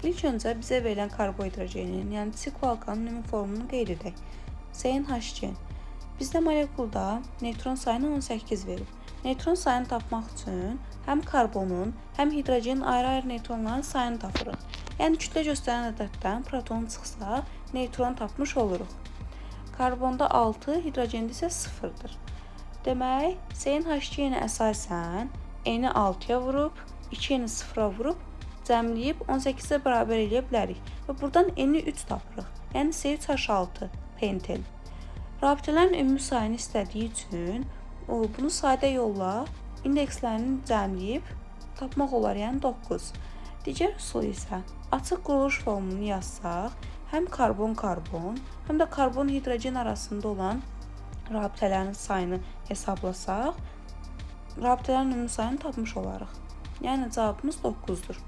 İlk öncə bizə verilən karbohidrogenin, yəni sikloalkanın ümumi formulunu qeyd edək. CnH2n. Bizdə molekulda neytron sayını 18 verib. Neytron sayını tapmaq üçün həm karbonun, həm hidrogenin ayrı-ayrı neytronların sayını tapırıq. Yəni kütlə göstərən ədəddən proton çıxsa, neytron tapmış oluruq. Karbonda 6, hidrogendə isə 0-dır. Demək, CnH2n-ə əsasən N-i 6-ya vurub, 2-ni 0-a vurub, cəmləyib 18-ə bərabər eləyə bilərik. Və buradan N-i 3 tapırıq. Yəni C3H6 penten. Rabitələrin ümumi sayını istədiyi üçün bunu sadə yolla indekslərini cəmləyib tapmaq olar, yəni 9. Digər üsul isə açıq quruluş formulunu yazsaq, həm karbon-karbon, həm də karbon-hidrogen arasında olan rabitələrin sayını hesablasaq, rabitələrin ümumi sayını tapmış olarıq. Yəni cavabımız 9-dur.